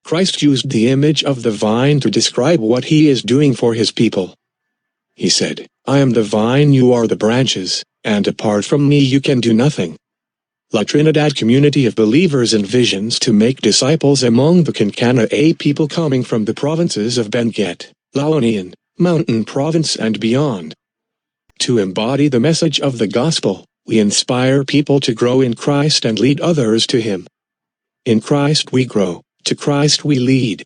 Christ used the image of the vine to describe what he is doing for his people. He said, "I am the vine, you are the branches, and apart from me you can do nothing." La Trinidad community of believers envisions to make disciples among the Kinkana people coming from the provinces of Benguet, La Union, Mountain Province and beyond. To embody the message of the gospel, we inspire people to grow in Christ and lead others to him. In Christ we grow, to Christ we lead.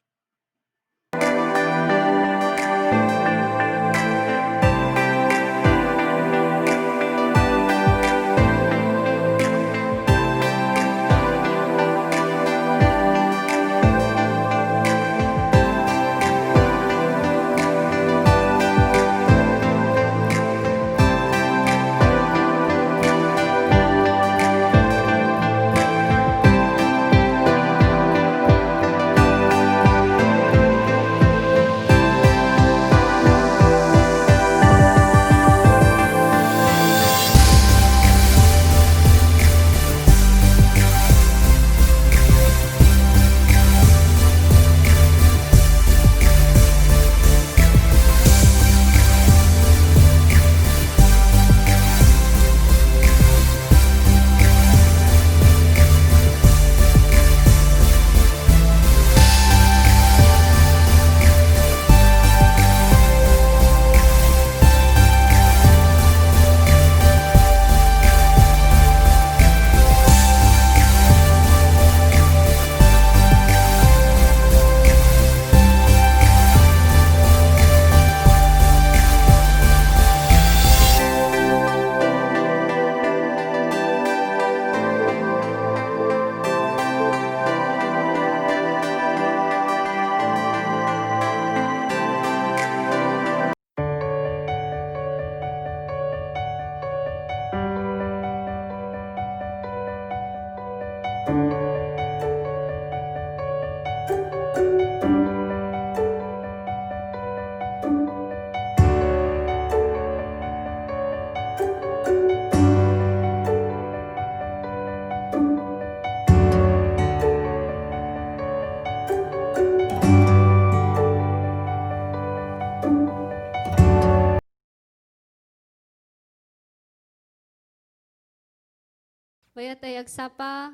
Bayat ay agsapa,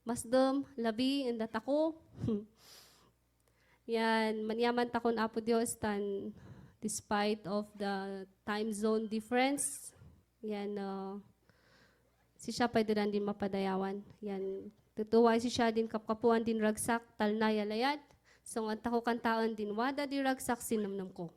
masdom, labi, indat ako. Yan, manyaman takon apo Diyos tan despite of the time zone difference. Yan, si siya pwede rin din mapadayawan. Yan, tutuway si siya din kapkapuan din ragsak, talnay alayat. So, ang tako kantaan din wada di ragsak sinamnam ko.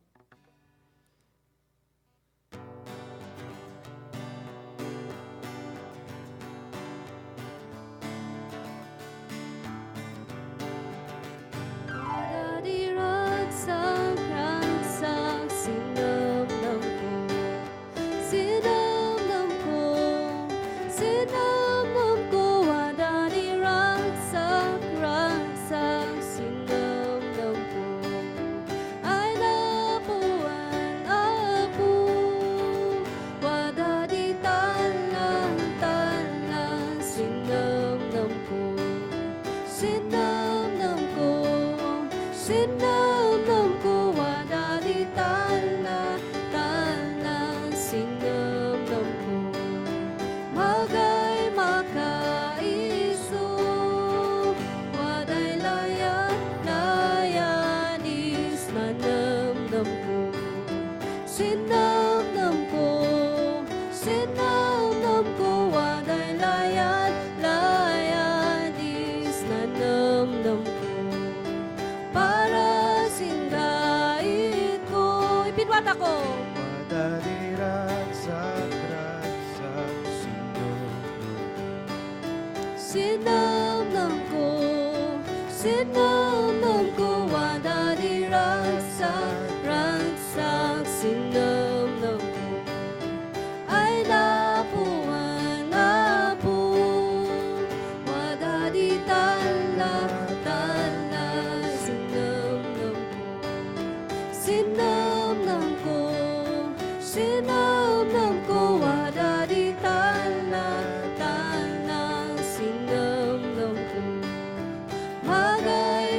Bagay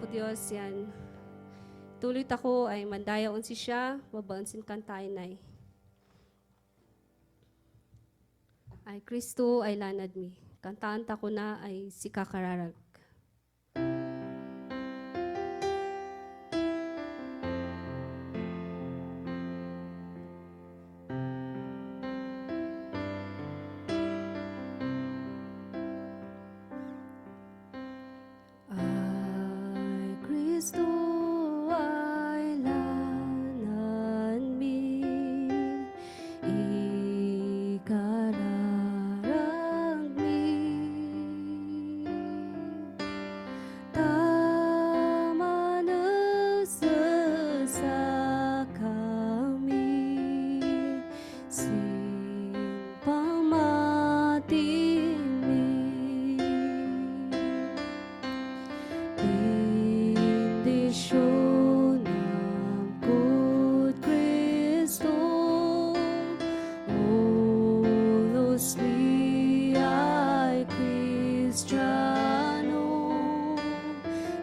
Apo Dios, yan. Tuloy tako ay mandayaon si siya, wabaon sin kantayin ay Kristo ay lanad mi. Kantaan tako na ay si kakararag. Ay Kristo ay lanad mi, ikararag mi. Tama na sa kami, simpamati mi. Bendisyon ng good Kristo, ulos mi ay Kristiyano.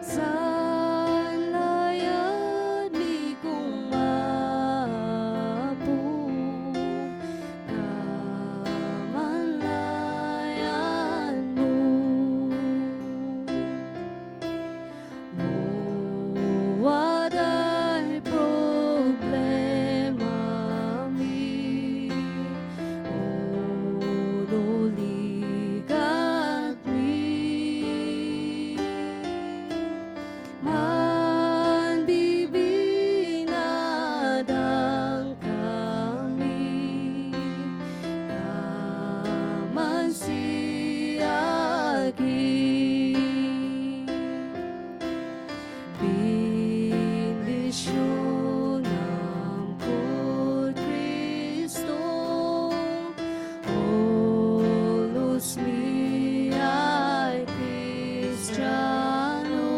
Saan layad mi kung maapo, kamanlayan mo. Waday problema mi, unuligat mi. Man bibinadang kami, kaman siyagi. Bendisyon ng good Kristo, ulos mi ay Kristiyano.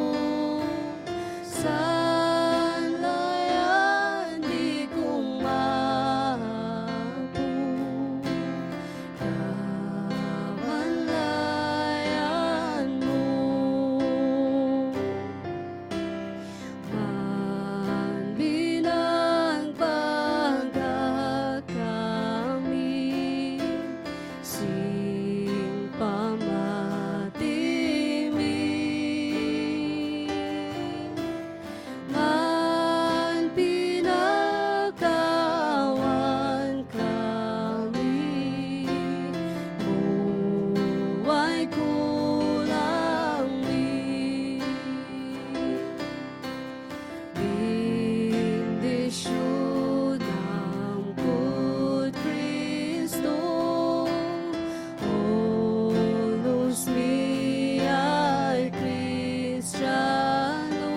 Saan layan di kong maapo, kamanlayan mo. Man bilang pagkat kami, simpamati mi. Man pinakawan kami, buhay kulang mi. Bendisyon ng good Kristo, ulos mi ay Kristiyano.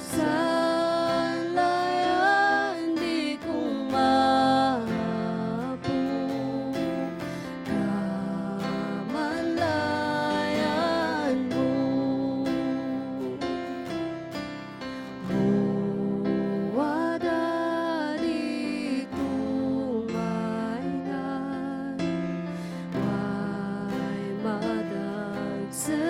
Saan layan di kong maapo, kamanlayan mo. Wada dito maingan, way madagsanan.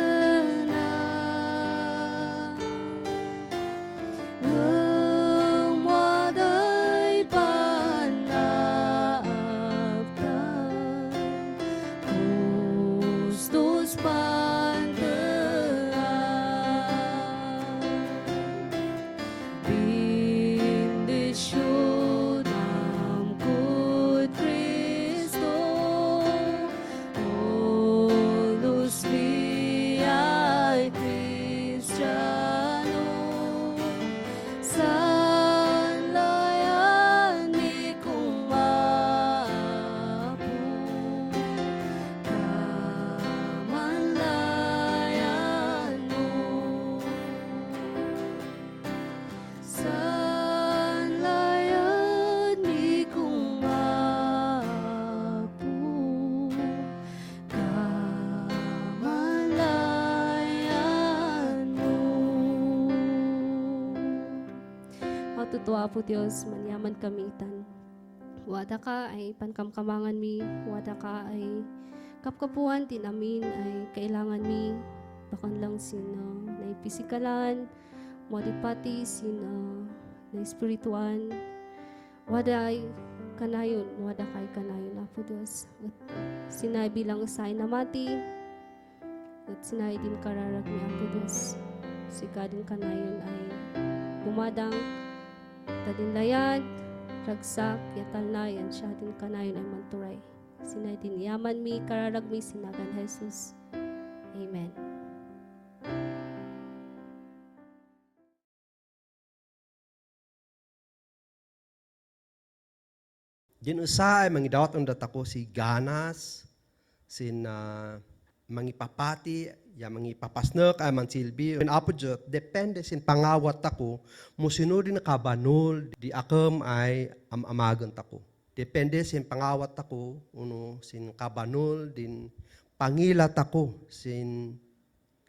Ngem waday panaagtan, Gustos pantean. Bendisyon ng good Kristo, ulos mi ay Kristiyano. Saan layan di kong maapo, kamanlayan mo. Saan layan di kong maapo, kamanlayan mo. Tutuwa po Diyos, manyaman kamitan. Wada ka ay pankamkamangan mi, wada ka ay kapkapuan tinamin ay kailangan mi, bakon lang sino na ay pisikalan, modipati sin na spirituan, wada ay kanayon, wada kay kanayon Apo Dios. At sinabi lang sa namati, at sinay din kararag ni Apo Dios. Sika din kanayon ay bumadang, tadinlayad, ragsak, yatalnayan, siya din kanayon ay manturay. Sinay din yaman mi, kararag mi, sinagan Jesus. Amen. Din usa ay mangidawat ang datako si ganas, sin mangipapati, ya mangipapasnek ay mansilbi. Apo Diyos, depende sin pangawat tako, musino din kabanol, di akam ay amagan tako. Depende sin pangawat tako, uno sin kabanol, din pangilat tako, sin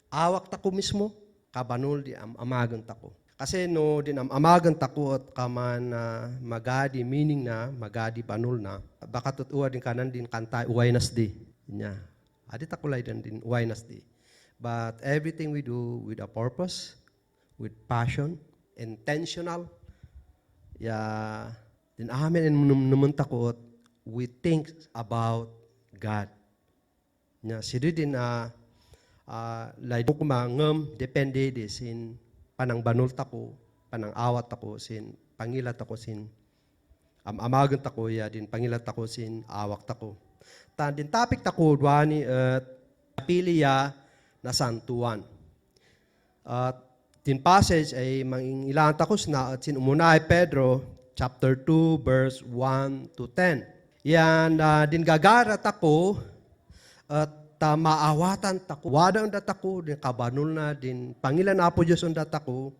awak tako mismo, kabanol di amagan tako. Kasi no din amagan tako at kaman magadi meaning na magadi banul na baka tutuwa din kanan din kanta Wednesday nya adi takulay din Wednesday, but everything we do with a purpose, with passion, intentional, din amin naman tako we think about God nya sidi din lay ko mangem depende di sin panang banul tako, panang awat tako, sin pangilat tako, sin amagan tako, ya din pangilat tako, sin awak tako. Tan din topic tako, duwani at napili ya na santuan. At din passage ay mangilan tako na at sin umunay Pedro, chapter 2, verse 1 to 10. Yan, din gagarat ako at maawatan tako, wada ang datako, din kabanul na, din pangilan na Apo Diyos ang datako,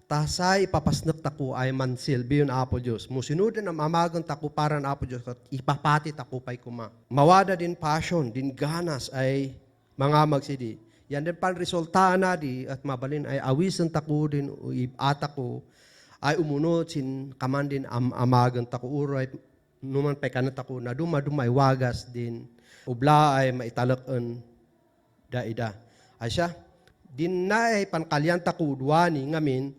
tasay ipapasnak tako ay mansilbi yun Apo Diyos. Musinudin ang amagang tako para na Apo Diyos, at ipapati tako pa'y kuma. Mawada din passion, din ganas ay mga magsidi. Yan din pan resulta na di, at mabalin ay awisan tako din, atako, ay umunod sin kaman din amagang tako, uray, numan pa'y kanat ako, na dumadumay wagas din, ubla ay maitalakon daida. Asya, din na ay pankalyan tako udwani ngamin,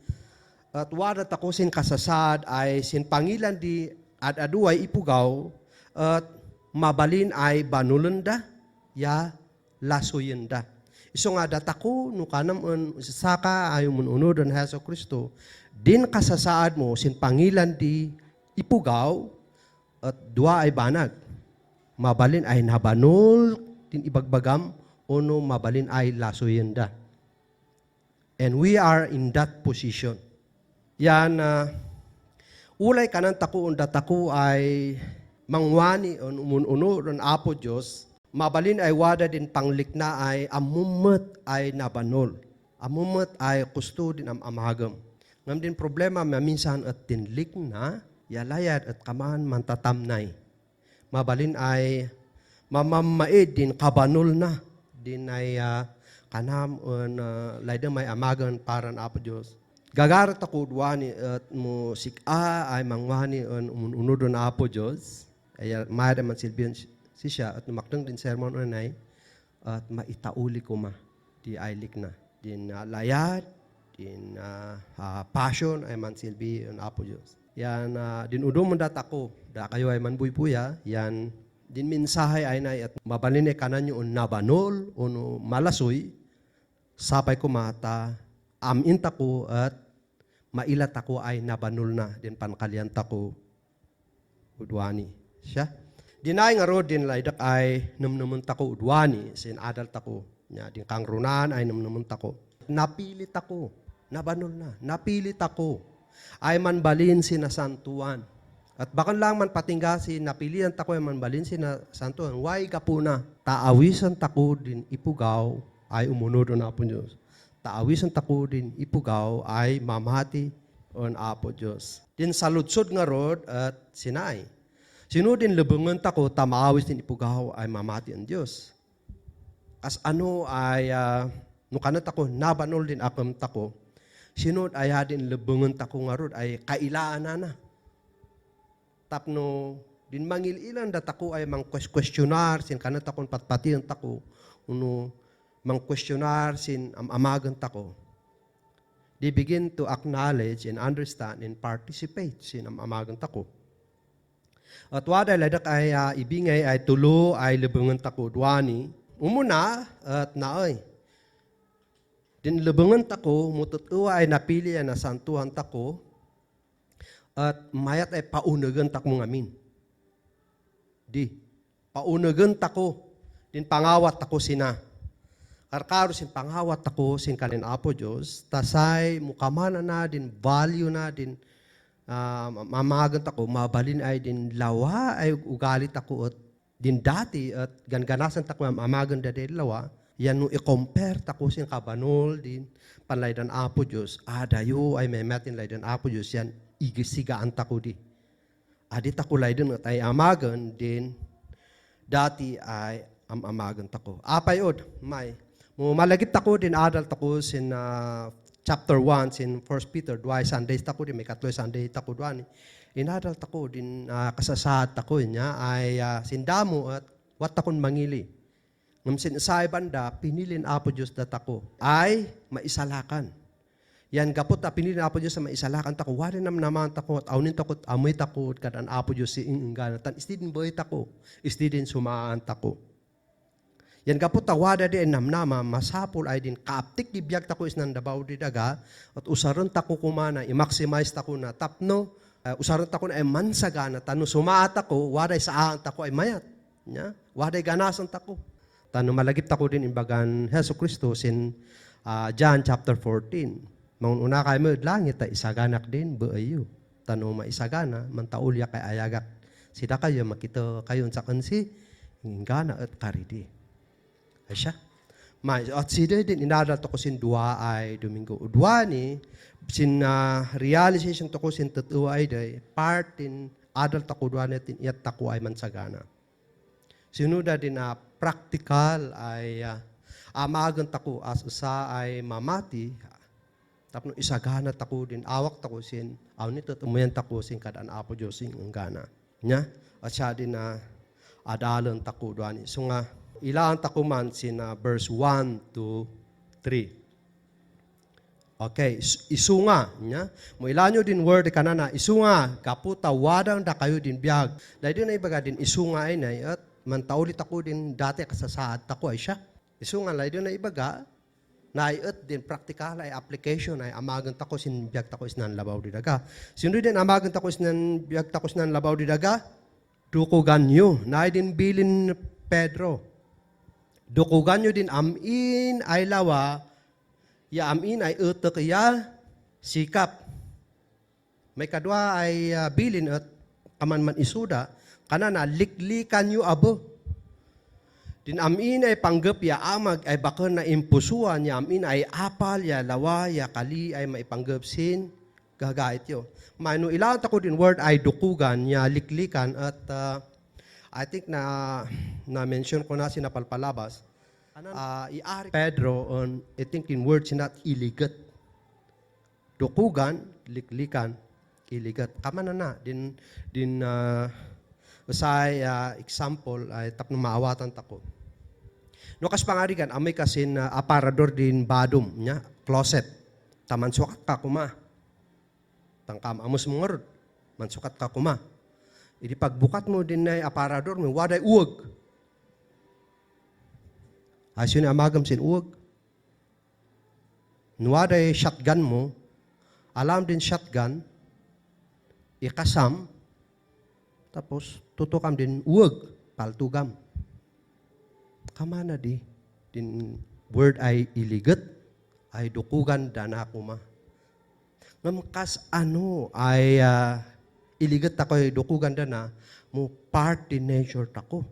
at wada tako sin kasasad ay sin pangilan di at aduay ipugaw, at mabalin ay banulenda, ya lasoyenda. Iso nga datako, no kanam saka ay umununod ang Heso Kristo, din kasasaad mo sin pangilan di ipugaw, at dua ay banag. Mabalin ay nabanol, tin ibagbagam, ono mabalin ay lasoyenda. And we are in that position. Yan, ulay kanan tako, tako ay mangwani, umununo, Apo Diyos, mabalin ay wada din panglikna ay amumat ay nabanol. Amumat ay kusto din amagam. Ngam din problema, maminsan at tinlik na, yalayad at kaman mantatamnay. Mabalin ay mamamaid din kabanol na din ay kanam laydang may amagan para na Apo Diyos. Gagarat ako duwani at mo sika ay mangwani ununod na Apo Diyos. Ay mayroon man silbihan siya at numakdang din sermon unay at maitauli ko ma di aylik na. Din layad, din passion ay man silbi ang Apo Diyos. Yan, din udong mandat ako, da kayo ay manbuy-buya, yan, din mensahe ay na, at mabalin ay kanan yung nabanol, o malasoy, sapay ko mata, aminta ko, at mailat ako ay nabanol na, din pankalyan tako, udwani. Siya? Dinay nga ro, din laydak ay namnaman tako udwani, sin adult tako, din kang runan ay namnaman tako. Napilit ako, nabanol na, napilit ako, ay manbalin sinasantuan. At bakan lang man patinggasin, napilian tako ay manbalin sinasantuan. Why ka po na? Taawisan tako din ipugaw ay umunod na Apo Diyos. Taawisan tako din ipugaw ay mamati on Apo Diyos. Din saludsod nga rod at sinay. Sino din lebengan tako, tamaawis din ipugaw ay mamati ang Diyos. As ano ay, nukanat ako, nabanol din akam tako, sinod ay hadin lebengan tako nga rod ay kailaan na. Tapno din mangililan dat ako ay mang-questionar sin kanat akong patpatian tako uno mang-questionar sin amagan tako. they begin to acknowledge and understand and participate sin amagan tako. At wada ladak ay ibingay ay tulo ay lebengan tako duani. Umuna at naay. Din lebengan tako mututua ay napili na santuhan tako at mayat ay paunagan tako ngamin. Di paunagan tako din pangawat tako sina. Karkaro sin pangawat tako sin kalin Apo Diyos tasay mukamana na din value na din mamagan tako, mabalin ay din lawa ay ugalit ako at din dati at ganganasan tako mamagan da din lawa, yan no i-compare tako sin kabanol din panlaydan Apo Diyos, dayo ay may metin laydan Apo Diyos, yan igisigaan tako di. Adit ako laydan at ay amagan din dati ay amagan tako. Apay od, may malagip tako din adal tako sin chapter 1 sin 1 Peter, duay Sundays tako din, may katloy Sunday tako duan. Inadal tako din, kasasad tako niya ay sindamo at wat takon mangili. Ngam sinsay banda, pinilin Apo Diyos datako ay maisalakan. Yan gapot pinilin Apo Diyos sa maisalakan tako, wari naman tako at aunin tako at amoy tako at kadan Apo Diyos si ingana. Tan istidin boy tako, istidin sumaan tako. Yan kapot tawada di namnama, masapol ay din kaaptik di biyag tako is nandabaw di daga, at usaron tako kumana, i-maximize tako na tapno, usaron tako na ay mansagana, tano sumaat ako, waday saan tako ay mayat. Waday ganasan tako. Tano malagip tako din imbagan Hesus Kristo sin John chapter 14. Maun una kay mo langit ay isaganak din, baayo. Tano maisagana, mantaulya kay ayagak. Sida kayo makita kayon sa kansi, ingana at karidi. Ay siya. At sida din inadal to ko sin dua ay Domingo. Dua ni, sin realization to ko sin tatuwa ay day, part in adal tako dua natin, iyat tako ay mansagana. Sinuda din na practical ay amagan tako as usa ay mamati, tapno isagana tako din, awak tako sin, nito tumuyan tako sin kadaan Apo Diyos sin unggana. Nya? At siya din na adalan tako dua ni. So nga, ilaan tako man sin verse 1 to 3. Okay, isunga. Nya? Mo ilan nyo din word kanana, isunga, kaputa, wadang da kayo din biyag. Dahil din na ibaga din, isunga ay na, at mantaulit ako din dati kasasaad tako ay siya. Isunga, dahil din na ibaga, na ayat din practical ay application ay amagan tako sin biyag tako is nan labaw di daga. Sino din amagan tako is nan biyag tako is nan labaw di daga? Dukugan nyo. Na din bilin Pedro. Dukugan nyo din amin ay lawa, ya amin ay utok ya sikap. May kadwa ay bilin at kaman man isuda, kanana liklikan nyo abo. Din amin ay panggap ya amag ay bakon na impusuan, ya amin ay apal, ya lawa, ya kali ay maipanggap sin, gagait yo. Mano ilang tako din word ay dukugan, ya liklikan at I think na-mention ko na sinapalpalabas. I-ari Pedro on, I think in words not iligat. Dukugan, liklikan, iligat. Kama na. Din usay example, ay tapno maawatan tako. No kas pangarigan, amay kasin aparador din badum, nya, closet. Taman sukat ka kuma. Tangkam amos mongorod. Mansukat ka kuma. Idi pagbukat mo din na aparador mo, waday uwag. Asyo na amagam sin uwag. Waday shotgun mo, alam din shotgun, ikasam, tapos tutukam din uwag, paltugam. Kamana di, din word ay iligat, ay dukugan dana kuma. Ngamkas ano ay iligat ako ay dukugan na mo part din nature tako.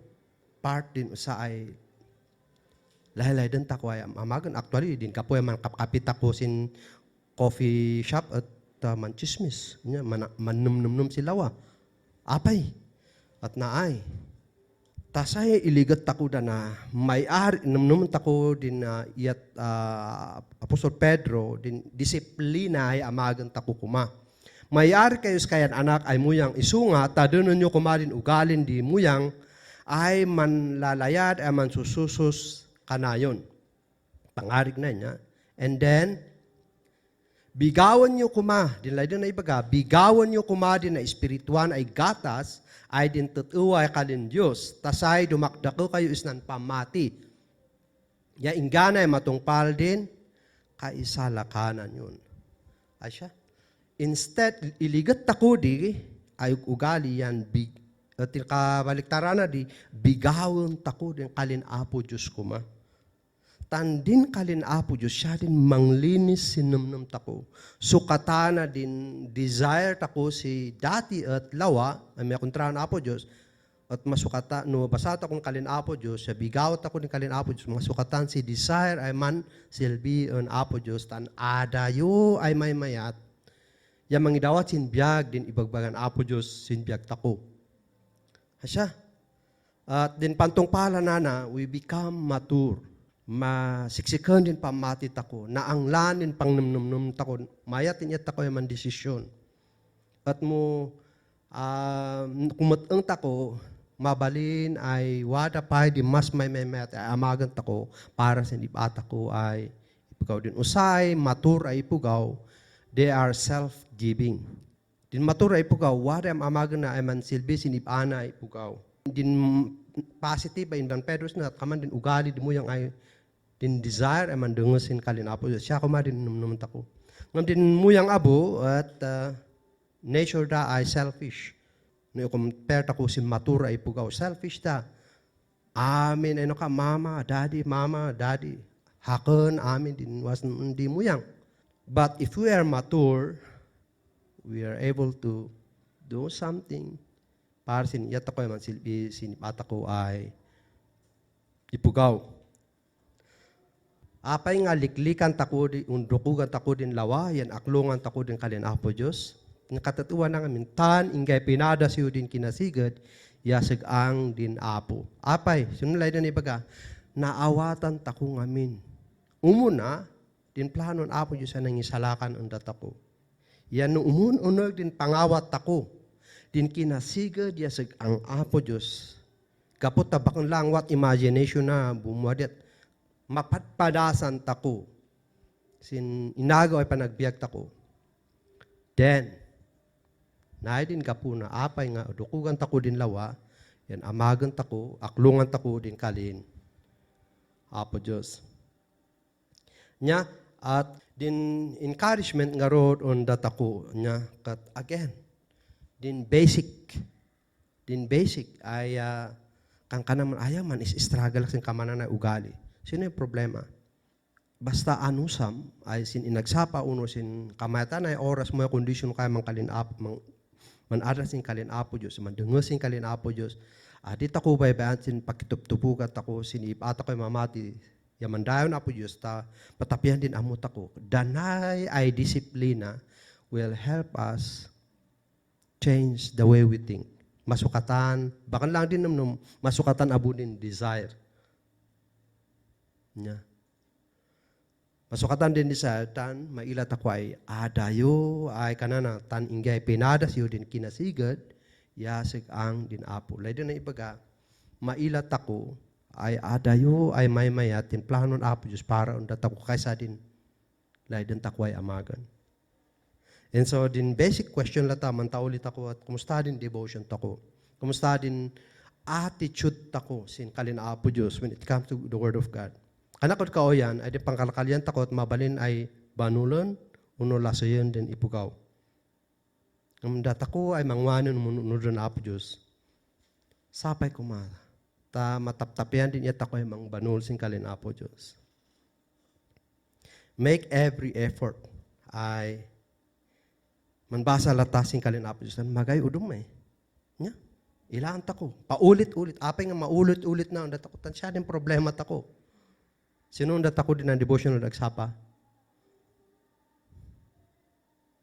Part din sa ay lahi-lahi din tako ay amagan. Actually, din kapoy man kapit ako sin coffee shop at manchismis. Manum-num silawa. Apay. At naay. Tasay iligat tako na may-ari, num tako din iyat Apostol Pedro, din disiplina ay amagan tako kuma. Mayari kayo kayan anak ay muyang isunga, tadunon nyo kumalin ugalin di muyang, ay manlalayad ay mansususos kanayon. Pangarig na niya. And then, Bigawan nyo kuma, din lain na ibaga, bigawan nyo kuma din na espirituan ay gatas, ay din tutuwa kalin Diyos, tasay dumakdako kayo isnan pamati. Ya ingana ay matungpal din, kaisalakanan yun. Ay siya. Instead, iligat tako di, ay ugali yan, at kabaliktaran na di, bigawan tako din kalin apo Diyos kuma. Tandin kalin apo Diyos, siya din manglinis sinumnum tako. Sukatana din desire tako si dati at lawa, ay may kontrahan apo Diyos, at masukata, no basata kong kalin apo Diyos, siya bigawat ako ni kalin apo Diyos, masukatan si desire ay man silbi on apo Diyos, tan adayo ay may mayat, ya mangidawat sinbiyag din ibagbagan apo Diyos, sinbiyag tako. Asya. At din pantong pala nana, we become mature. Masiksikan din pamati tako, naanglanin pang numnum tako, mayatin yat tako yung desisyon. At mo, kumatang tako, mabalin ay wada pa di mas may met ay amagan tako, para sa nibata ko ay ipugaw din. Usay, matur ay ipugaw, they are self-giving. Din matur ay ipugaw, wada ang amagan na ay mansilbi, sinibana ay ipugaw. Din positive ay indan Pedros na, at kaman din ugali di mo yung ay din desire ay mandungusin kalin apo Diyos. Siya kuma din naman tako. Ngam din muyang abo at nature da ay selfish. No compare tako si matura ay pugaw. Selfish da. Amin ano ka mama, daddy. Hakon amin din was hindi muyang. But if we are mature, we are able to do something. Para siniyata ko man silbi sinipata ko ay ipugaw. Apay nga liklikan tako di, undukugan tako din lawa, yan aklungan tako din kalin apo Diyos. Nakatatuwa na ngamin, tan ingay pinada siyo din kinasigad, yasag ang din apo. Apay, sunulay na ibaga, naawatan tako ngamin. Umuna, din planon apo Diyos ang nangisalakan ang datako. Yan no unog din pangawat tako, din kinasigad, yasag ang apo Diyos. Kapot tabakang lang what imagination na bumuadet, mapatpadasan tako. Inagaw ay panagbiag tako. Then, naay din ka po na apay nga, dukugan tako din lawa, yan amagan tako, aklungan tako din kalin. Apo Diyos. Nya, at din encouragement nga road on datako. Nya, kat again, din basic ay kang kanaman ayaw man is struggle sin kamanan na ugali. Sino yung problema? Basta anusam ay inagsapa uno sin kamatan ay oras mo yung kondisyon kaya mang kalin apo, man aras sin kalin apo Diyos, man dungus sin kalin apo Diyos. Di tako baybayan sin pakitup-tupukat ako, sinipata ko yung mamati, yaman dayon apo Diyos, patapihan din amot ako. Danay ay disiplina will help us change the way we think. Masukatan, baka lang din naman, masukatan abo din desire. Nya. Masukatan din di sa tan, mailat ako ay adayo, ay kanana, tan ingay pinadas yun din kinasigad, yasig ang din apo. Lay din na ibaga, mailat ako, ay adayo, ay may mayatin, planon apo Diyos para undat ako kaysa din, lay din tako ay amagan. And so, din basic question lata, mantaulit ako at kumusta din devotion tako? Kumusta din attitude tako sin kalin apo Diyos when it comes to the Word of God? Kanakot ka o yan, ay di pangkalkalyan takot, mabalin ay banulon, uno lasayan din ipugaw. Ang data ko ay mangwanon mununod na apo Diyos. Sapay kumara. Ta mataptapian din yata ko ay mang banul sing kalin apo Diyos. Make every effort ay manbasa latasing kalin apo Diyos. Magay udum eh. Nya? Ilaan tako. Paulit-ulit. Apay nga maulit-ulit na. Ang data ko, tansya din problema tako. Sino ang data ko din ang devotion o nagsapa?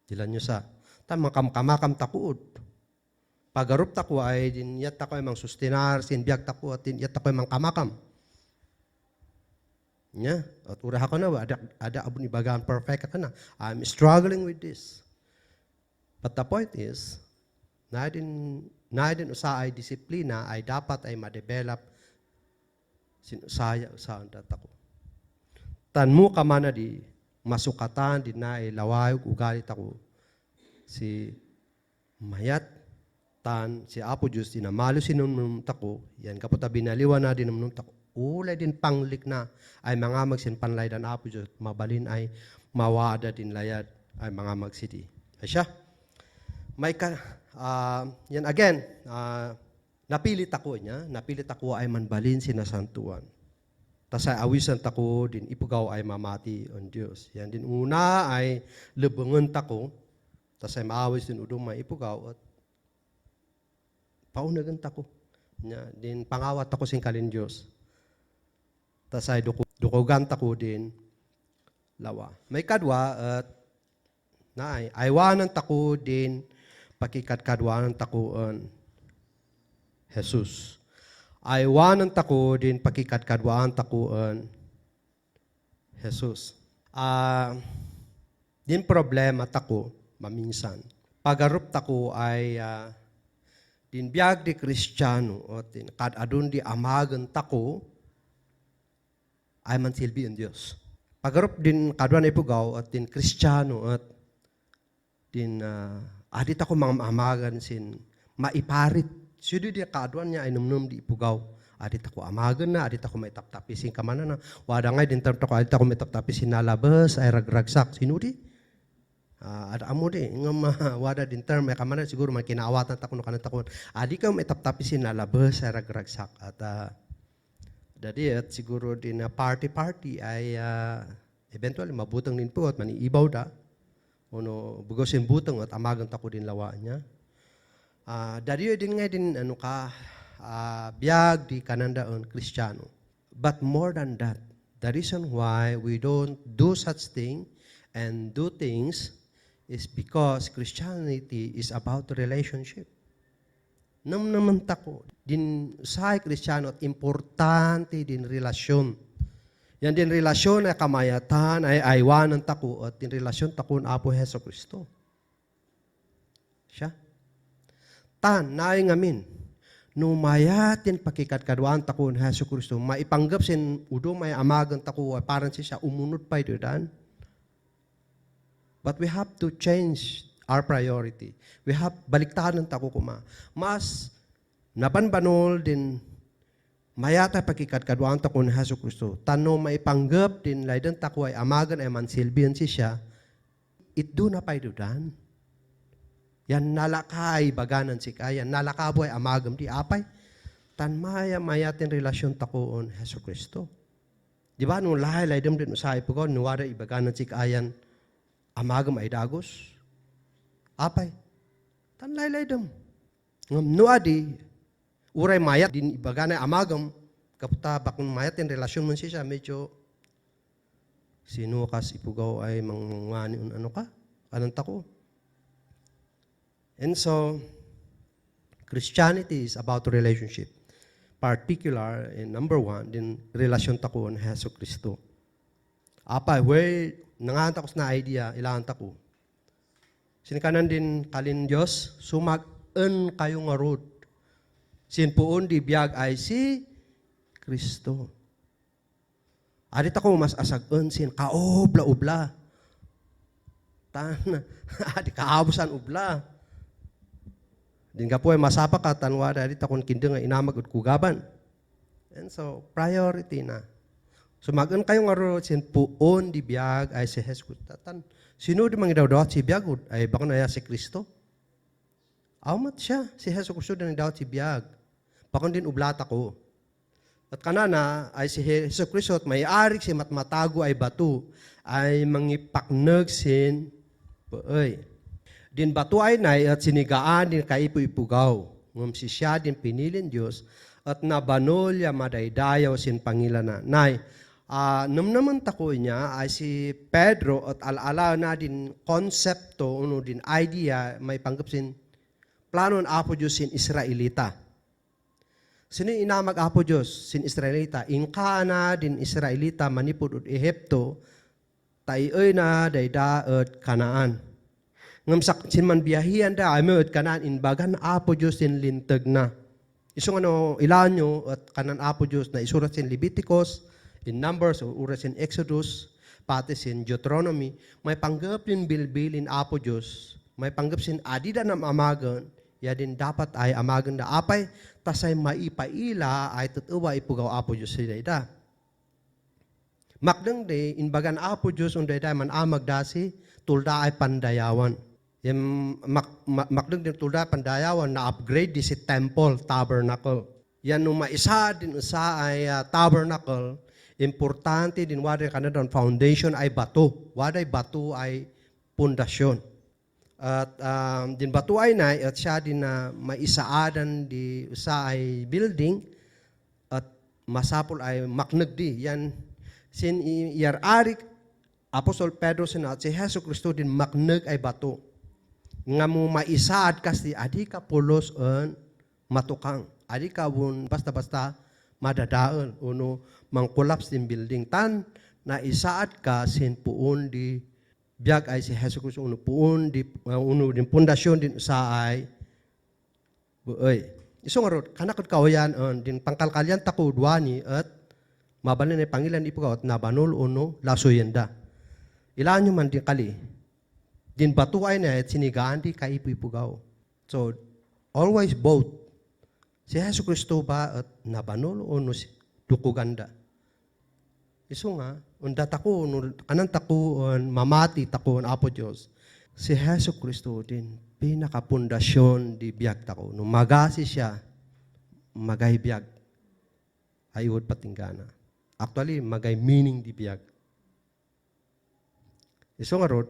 Dilan nyo sa. Kamakam takuod. Pagarup tako ay din yat ako ay mang sustinar, sinbiyag tako at yat ako ay mang kamakam. Nya, at uraha ko na, ada abun ibagaan perfect ka na. I'm struggling with this. But the point is, na din usa ay disiplina ay dapat ay ma-develop sinusaya usahan data ko. Tan mo ka man di masukatan din na laway ugali tako si mayat tan si Apo Diyos dinamalo sinunum tako yan kapota binaliwan na dinunum tako ulay din panglik na ay mga magsin panlay dan Apo Diyos mabalin ay mawada din layad ay mga magsidi ay siya may yan again napilit ako ay manbalin sinasantuan tas ay awisan tako din ipugaw ay mamati on Diyos yan din una ay lebengan tako tas ay maawis din udong may ipugaw at paunagan tako nya din pangawat tako sing kalin Diyos tas ay dukogan tako din lawa may kadwa at naay aywanan tako din pakikadkadwanan takuan Jesus aywanan tako din pakikadkadwaan takuan Jesus din problema tako maminsan pagarup tako ay din biag di Kristiyano o din kadadun di amagan tako ay mansilbi ang Diyos pagarup din kadwan ipugaw at din Kristiyano at din adit ako mga amagan sin maiparit sudo di kadwan niya ay numnum di ipugaw adit ako amagan na adit ako may taptapisin kamana na wada ngay din tarto ko adit ako may taptapisin na labas ay ragragsak sinudi ada amo di ngam wada din term may kamana siguro man kinaawatan tako no kanang takon adi ka may taptapisin na labas ay ragragsak at dadi at siguro din party ay eventually mabutang din po at maniibaw da ono bugosin butang at amagan tako din lawa niya dadi din nga din ano ka biag di kananda on Kristiyano but more than that the reason why we don't do such thing and do things is because Christianity is about relationship naman tako din sa Kristiyano at importante din relasyon yan din relasyon ay kamayatan ay aywanan tako at din relasyon tako na Apo Heso Kristo. Siya. Tan, naay ngamin, numayatin pakikadkadwaan tako na Heso Kristo, maipanggap sin udo may amagan tako ay parang siya umunod pa ito dan. But we have to change our priority. We have baliktaran tako kuma. Mas nabanbanol din mayata pakikadkadwaan tako ni Hesus Kristo. Tano maipanggap din laydan tako ay amagan ay mansilbihan siya. Itdo na pa idudan. Yan nalakay baganan si kaya. Nalakabo ay amagam di apay. Tan mayatin relasyon tako on Hesus Kristo. Di ba nung lahay laydam din usay po ko nuwara ibaganan si kayan amagam ay dagos. Apay. Tan laydam. Ngam nuadi uray mayat din ibagana amagam kaputa bakun mayat in relasyon mo siya medyo sino kas ipugaw ay mangwani ano ka anong tako and so Christianity is about relationship particular in number one din relasyon tako on Hesus Kristo apa where nangantak ko na idea ilangan tako sinikanan din kalin Diyos sumag-en kayo nga road sinpuon di biag ay si Kristo. Adit ako mas asag-en sin kaobla-ubla. Tan adi kaabusan ubla. Din ka po ay masapa ka tanwa adit akong kindeng nga inamag ut kugaban. And so priority na. Sumag-en kayo nga ro sinpuon di biag ay si Jesus. Tan sino di mangidawdawat si biag ay baka na si Kristo? Amat siya si Jesus Kristo din dawat si biag. Pakon din ublata ko. At kanana ay si Hesus Kristo at may-ari si matmatago ay batu ay mangipaknag sin paay. Din batu ay nay at sinigaan din kaipu-ipugaw. Ngum si siya din pinilin Diyos at nabanolya madaydayaw sin pangila na. Nay, naman tako niya ay si Pedro at alaala na din konsepto, uno din idea, may panggap sin planon Apo Diyos sin Israelita. Sino inamag Apo Diyos sin Israelita? Inka na din Israelita manipod ut Ehipto tayoy na dayda at Kanaan. Ngam sin man biyahian da ay at Kanaan inbagan Apo Diyos sin lintag na. Isong ilan nyo at kanan Apo Diyos na isurat sin Leviticus, in Numbers o uras sin Exodus. pati sin Deuteronomy, may panggap din bilbilin Apo Diyos, may panggap sin adida na amagan, ya din dapat ay amagan na apay, tasay maipaila ay tutuwa ipugaw Apo Diyos sila ita. Makdang de, inbagan Apo Diyos, unday da man amag dasi, tulda ay pandayawan. Yung makdang din tulda pandayawan na upgrade di si temple, tabernacle. Yan nung maisa din sa ay tabernacle, importante din waday kanadang foundation ay bato. Waday bato ay pundasyon. At din bato ay na, at siya din na maisaadan di sa ay building, at masapol ay maknagdi. Yan, sin iarik, Apostol Pedro sinat, si Hesus Kristo din maknag ay bato. Nga mo maisaad kasi, adi ka pulos en matukang. Adi ka wun basta-basta madadaan. Uno, mangkulaps din building. Tan, na isaad ka sin puon di biyag ay si Hesus Kristo. Uno puon di, uno din pundasyon din sa ay buoy. Iso nga rod, kanakot kawayan din pangkalkalyan tako duwani at mabalin ay pangilan ipugaw at nabanol uno lasuyenda. Ilan nyo man din kali. Din batuay na at sinigaan di kaipugaw. So, always both. Si Hesus Kristo ba at nabanol uno dukuganda. Iso nga, unda tako, kanan tako, mamati tako, Apo Diyos. Si Hesus Kristo din, pinakapundasyon di biyag tako. Nung magasi siya, magay biyag. Ayod patinggana. Actually, magay meaning di biyag. Iso nga rod,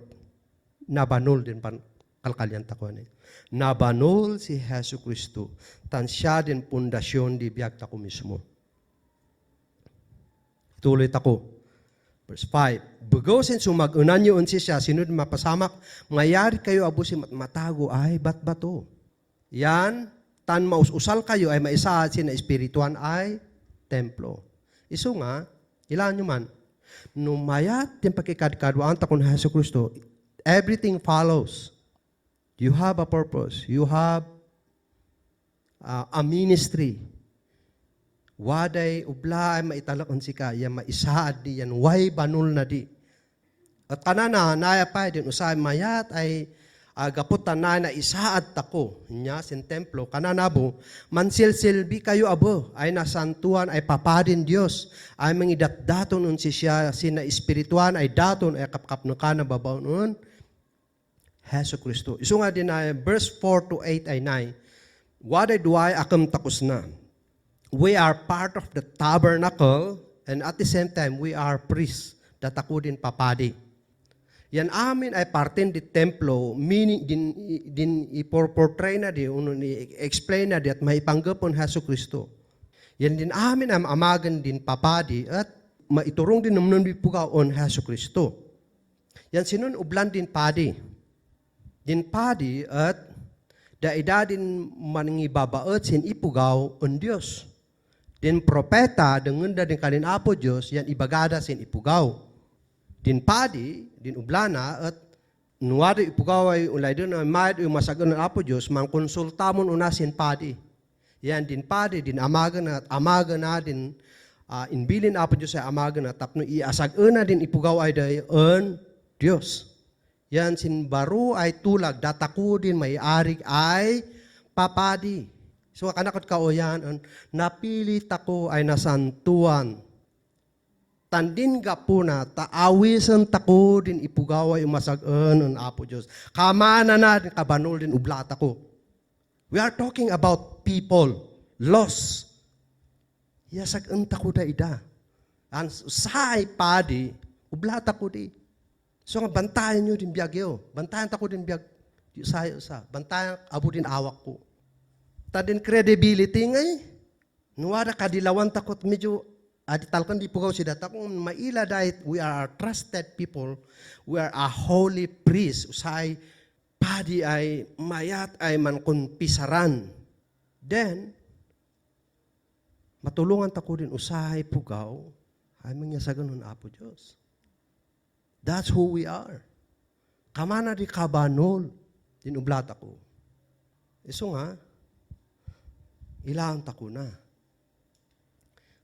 nabanol din pan kalkalyan tako ni. Nabanol si Hesus Kristo, tan siya din pundasyon di biyag tako mismo. Tuloy tako. Verse 5. Bugosin sumag-unan nyo unsi siya, sinunod mapasamak, ngayari kayo abusi matago, ay bat-bato. Yan, tan mausal kayo ay maisaad sin na espirituan ay templo. Iso nga, ilan nyo man, numayat yung pakikadkadwaan takon na Hesus Kristo, everything follows. You have a purpose. You have a ministry. Waday ubla ay maitalakon si ka, yan maisaad di yan, way banul na di. At kanana, naya pa din, usay mayat ay gaputan na isaad tako, niya sin templo, kanana bo, mansilsilbi kayo abo, ay nasantuan, ay papadin Diyos, ay mangidatdaton nun si siya, sina espirituan, ay daton, ay kapkapno ka na babaw nun, Hesus Kristo. Iso nga din ay, verse 4 to 8 ay 9, waday duay akam takos na, we are part of the tabernacle, and at the same time, we are priests, datako din papadi. Yan amin ay partin di templo, meaning din iportray na di, explain na di at maipanggapon Hesus Kristo. Yan din amin ay amagan din papadi at maiturong din naman bipugaw on Hesus Kristo. Yan sinun ublan din padi. Din padi at daida din manangibabaot sin ipugaw on Diyos. Din propeta, dengan da din kalin Apo Diyos, yan ibagada sin ipugaw. Din padi, din ublana, at nuwari ipugaw ay ulay din, ay mayad yung masagan ng Apo Diyos, mangkonsultamon unasin padi. Yan, din padi, din amagan na, din inbilin Apo Diyos ay amagan na, tapno iasag na din ipugaw ay dayon Diyos. Yan, sin baro ay tulag, dataku din may arig ay papadi. So, kanakot kao yan, napili tako ay nasantuan. Tandin ka po na, taawisan tako din ipugawa yung masagan ng Apo Diyos. Kamana na din kabanol din ublata ko. We are talking about people, lost. Yasagan tako da ida. Ang saay padi, ublata ko di. So, nga bantayan nyo din biyagyo. Bantayan tako din biyag. Sa bantayan abo din awak ko. Tadin credibility ngay. Nuwara kadilawan takot medyo aditalkan di pugaw si data kung maila dahil we are trusted people. We are a holy priest. Usay padi ay mayat ay man kunpisaran. Then, matulungan tako din usay pugaw ay mangyasagan ng Apo Diyos. That's who we are. Kamana di kabanol din ublata ko. Iso nga, ilang tako na.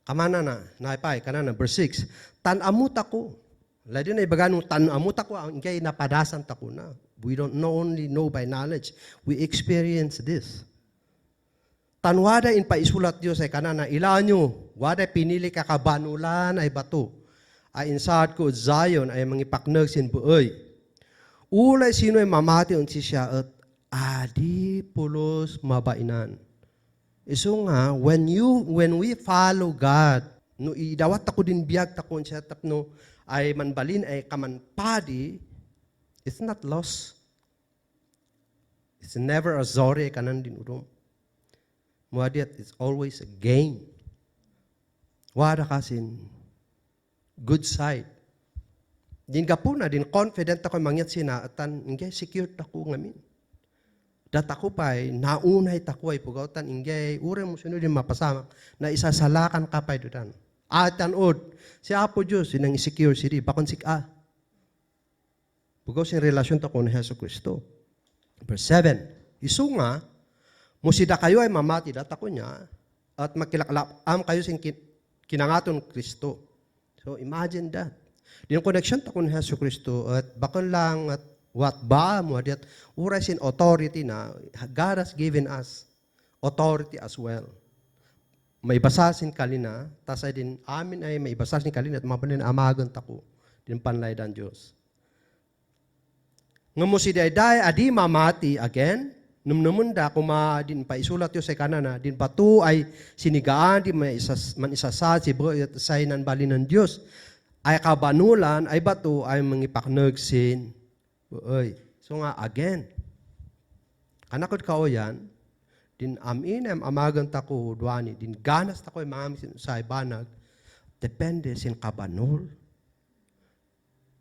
Kamana na, naipay, kanana, verse 6, tanamut ako. Lalo na ibaga nung tanong tako, ang ingay napadasan tako na. We don't only know by knowledge, we experience this. Tanwada in paisulat Diyos ay kanana, ilanyo, wada pinili kakabanulan ay bato. Ay insad ko Zion ay mangipaknag sin buoy. Ulay sino ay mamati unsi siya at adi pulos mabainan. Iso nga, when we follow God, no idawat ako din biyag takon siya tapno ay manbalin ay kamanpadi, it's not loss. It's never a zore kanan din udom. Muadiat, it's always a gain. Wada kasin good side. Din kapuna, din confident ako mangyat sinaatan, ingay secured ako ngamin. Dat ako pa'y naunay tako ay pugautan, ingay ure mo sunod din mapasamak na isasalakan ka pa'y dudan. At tanod, si Apo Diyos, sinang secure siri, bakon sika. Pugaw sin relasyon tako ni Heso Kristo. Verse 7, iso nga, musida kayo ay mamati, dat ako niya, at makilaklapam kayo sin kinangaton Kristo. So imagine that. Din connection tako ni Heso Kristo, at bakon lang, at what ba mo, at ura sin authority na, God has given us authority as well. May basasin kalina, tas ay din amin ay may basasin kalina at mapanin amagon tako din panlay dan Diyos. Nga mo si dayday adi mamati again, numnumunda kuma din paisulat yo sa kanana, din batu ay sinigaan di man isasad si bro at saynan bali ng Diyos. Ay kabanulan ay batu ay mangipaknag sin. Oy. So nga again. Kanakod kao yan, din amin am amagan tako duani din ganas tako ay mga sa ibanag depende sin kabanol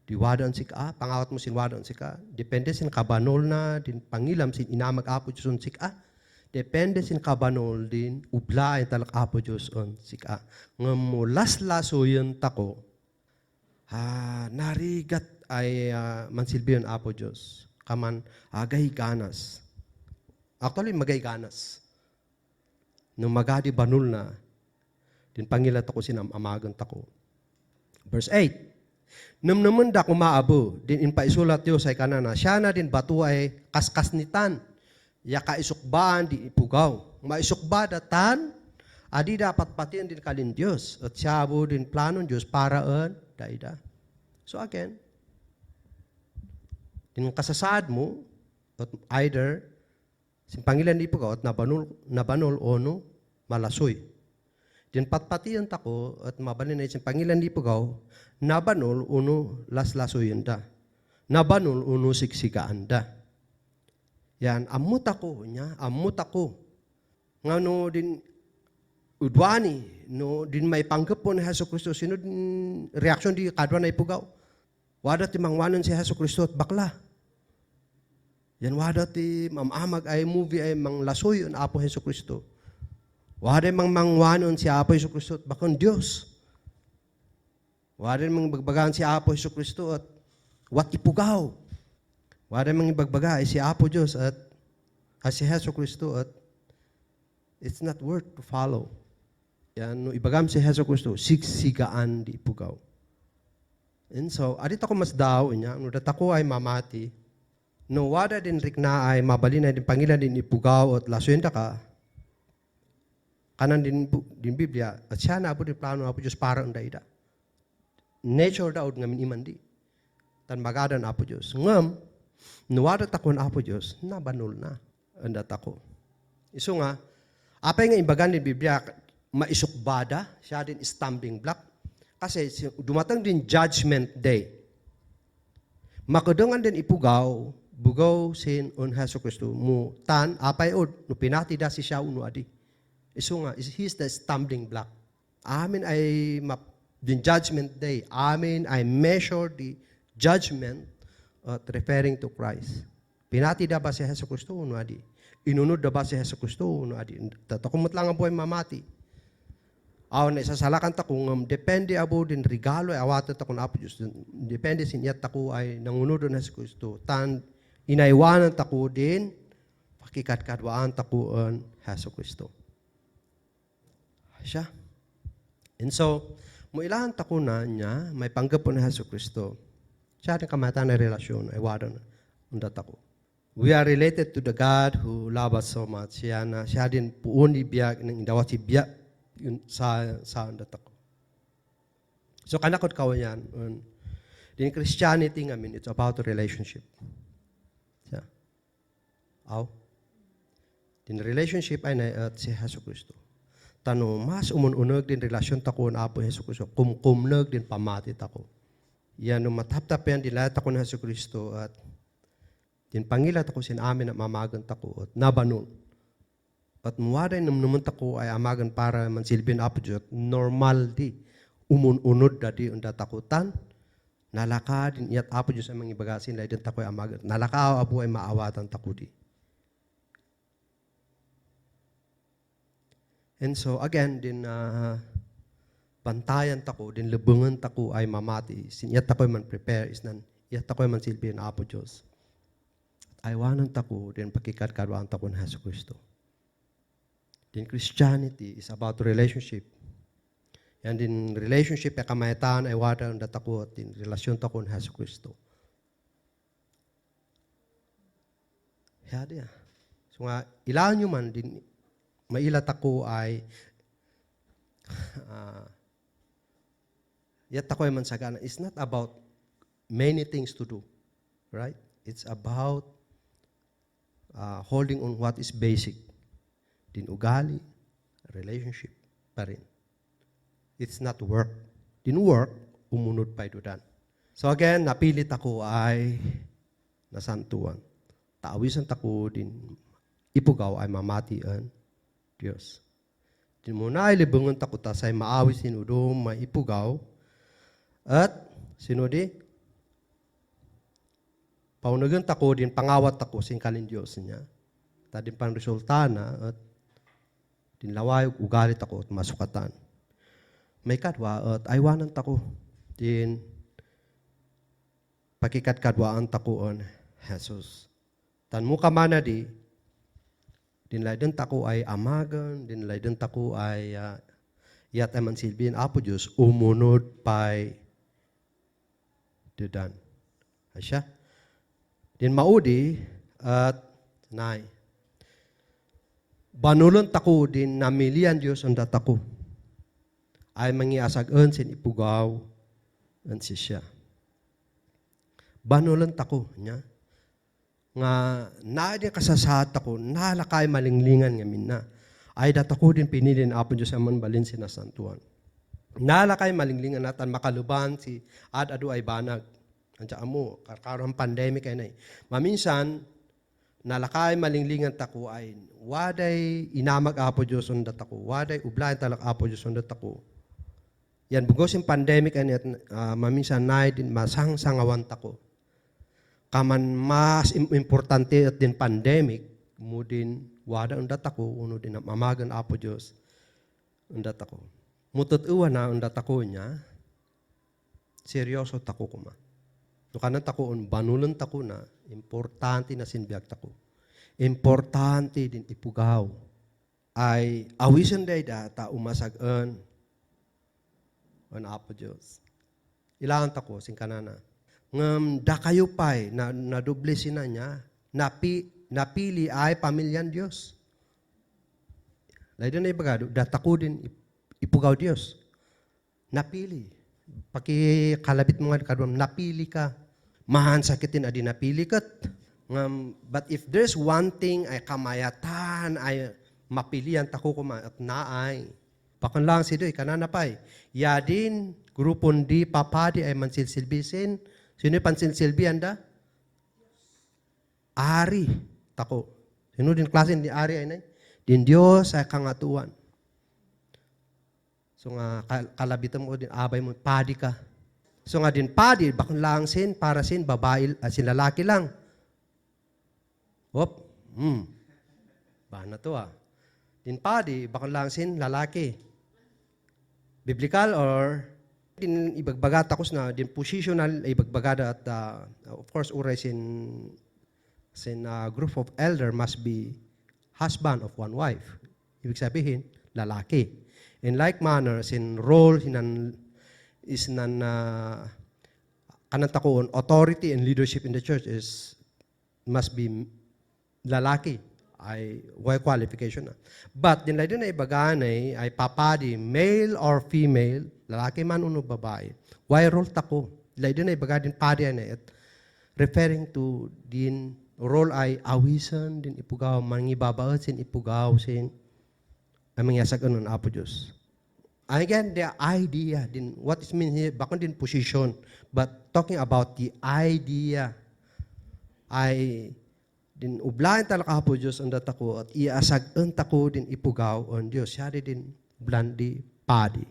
di wadon sika pangawat mo sin wadon sika depende sin kabanol na din pangilam sin inamag Apo Diyos on sika depende sin kabanol din ubla ay talak Apo Diyos on sika ngamo laslaso yun tako narigat ay mansilbiyon Apo Diyos kaman agay ganas. Actually, magay ganas. Nung magadi banul na, din pangilat ako sinamagan tako. Verse 8, naman da kumaabo, din inpaisulat Diyos ay kanana, siya na din batu ay kaskasnitan, ya kaisukbaan di ipugaw. Maisukba datan, adi dapat patiin din kalin Diyos, at siya abo din planon Diyos paraan, daida. So again, din kasasad mo, at either, sin pangilan di po at nabanol ono malasoy. Din patpatiyan tako at mabalin na sin pangilan di po nabanol uno laslasoy da. Nabanol uno siksikaan da. Yan, amut ako niya, amut ako. Nga no din udwani, no din may panggap po ni Heso Kristo, sino din reaksyon di kadwa na ipugaw. Wada ti mangwanan si Heso Kristo at bakla. Yan wada ti mamamag ay movie ay manglasoy ang Apo Heso Kristo. Wada mang mangwanon si Apo Heso Kristo at bakon Diyos. Wada mang bagbagaan si Apo Heso Kristo at wat ipugaw. Wada mang ibagbaga ay si Apo Diyos at si Heso Kristo at it's not worth to follow. Yan, no ibagam si Heso Kristo, siksigaan di ipugaw. And so, adit ako mas daw niya, no dat ako ay mamati, no wada din rikna ay mabalin na din pangilan din ipugaw at laswenda ka, kanan din Biblia, at siya na po din plano Apo Diyos para ang daida. Nature daw ngamin iman di. Tan magadan Apo Diyos. Ngam, no wada takon Apo Diyos, nabanol na. Andat ako. Iso nga, apay nga imbagan din Biblia, maisukbada, siya din stumbling block. Kasi dumatang din judgment day. Makadungan din ipugaw, bugaw sin on Heso Kristo mo tan apay od no pinati da si siya uno adi. Iso nga he's the stumbling block. Amin ay din judgment day. Amin ay measure the judgment referring to Christ. Pinati da ba si Heso Kristo uno adi? Inunod da ba si Heso Kristo uno adi? Tatakumot lang ang buhay mamati. Aw na isasalakan ta kung depende abo din regalo ay awatot ta kun Apo Diyos. Depende sinyat ta ko ay nangunod na si Kristo. Tan inaiwanan ta ko din pakikatkadwaan ta ko an Heso Kristo. Siya. And so, Muilahan tako na niya, may panggap po na Hesus Kristo. Siya ating kamatan na relasyon, ay wadan undat ako. We are related to the God who loves us so much. Siya din puun ibiyag ng indawat si biyak sa undat ako. So kanakot kawan yan. In Christianity, it's about a relationship. Siya. Aw. Din relationship ay na si Hesus Kristo. Tano, mas umununag din relasyon tako na Apo Hesus Kristo. Kumnag din pamatit ako. Yan, nung mataptap yan, dilat ako na Hesus Kristo at din pangilat ako sin amin at mamagan tako at nabanun. At muwaday naman tako ay amagan para mansilbin Apo Diyos at normal di. Umununod dati ang datakutan. Nalaka din iyat Apo Diyos ay mga ibagasin na din tako ay amagan. Nalaka Apo ay maawatan tako di. And so again, din bantayan tako, din lebungan tako ay mamati. Iyat tako ay man prepare is nan iyat tako ay man silbihin Apo Diyos. Aywanan tako, din pakikadkadwaan tako ng Hesus Kristo. Din Christianity is about relationship. Yan din relationship ay kamayataan ay wadan datako at din relasyon tako ng Hesus Kristo. Yada. So nga, ilan nyo man din mailat ako ay yat ako ay mansagana. It's not about many things to do. Right? It's about holding on what is basic. Din ugali, relationship pa rin. It's not work. Din work, umunod pa ito dan. So again, napilit ako ay nasantuan. Taawisan tako din ipugaw ay mamatian Diyos. Di mo na ilibungan tako tasay maawis sinudo maipugaw at sinudi paunagan tako din pangawat tako sin kalin Diyos niya. Tadin pang resulta na at dinlaway ugalit ako at masukatan. May kadwa at aywanan tako din pakikadkadwaan tako on Jesus. Tan mo kamana di dinlaydan tako ay amagan, dinlaydan tako ay yat ay mansilbihin Apo Diyos, umunod pa'y dedan. Asya? Din maudi at nay. Banulon tako din namilian Diyos ang datako. Ay mangiasag-an sin ipugaw ang siya. Banulon tako niya. Nga naadi kasasat ako, nalakay malinglingan nga minna. Ay datako din pinilin Apo Diyos amon balin sinasantuan. Nalakay malinglingan natan makaluban si adu ay banag. Ansa amo, karkarang pandemic ay nay. Maminsan, nalakay malinglingan tako ay waday inamag Apo Diyos on datako, waday ublayan talak Apo Diyos on datako. Yan, bugos yung pandemic ay maminsan nay din masangsangawan tako. Kaman mas importante at din pandemic, mo din wada ang datako, uno din mamagan Apo Diyos ang datako. Mututuwa na ang datako niya, seryoso tako kuma. No kanan tako, banulan tako na, importante na sinbiyag tako. Importante din ipugaw. Ay awisan day data umasag-an ang Apo Diyos. Ilangan tako, singkanana. Ngam da kayo pa'y na doble sina niya, napili ay pamilyan Diyos. Lain na ibagado, datako din ipugaw Diyos. Napili. Pakikalabit mga kadwam, napili ka. Mahan sakitin adi napili kat. But if there's one thing ay kamayatan, ay mapilian tako kuma at naay. Pakan lang si doy, kanana pa'y. Yadin, grupon di papadi ay mansilsilbisin. Sino yung pansilsilbihan da? Ari. Tako. Sino din klase ni Ari ay nay? Din Diyos ay kangatuan. So nga, kalabitan mo din, abay mo, padi ka. So nga din, padi, bakang lang sin, para sin, babae, sin lalaki lang. Hop. Bana to Din padi, bakang lang sin, lalaki. Biblical or din ibagbaga takos na din positional ibagbagada at of course uray sin group of elder must be husband of one wife. Ibig sabihin lalaki. In like manner sin role sinan is kanang takuon, authority and leadership in the church must be lalaki. Ay way qualification na. But din na ibaganay ay papadi, male or female, lalaki man uno babae. Way role tako. Din na ibaga din padi na it, referring to din role ay awisan din ipugaw, mangibabaot sin ipugaw sin ay mangyasag anon apo Diyos. Again, the idea, din, what is mean here, bakon din position, but talking about the idea, ay, din ublahan talaka po Diyos ang datako, at iasag ang tako din ipugaw on Diyos. Siyari din blandi padi.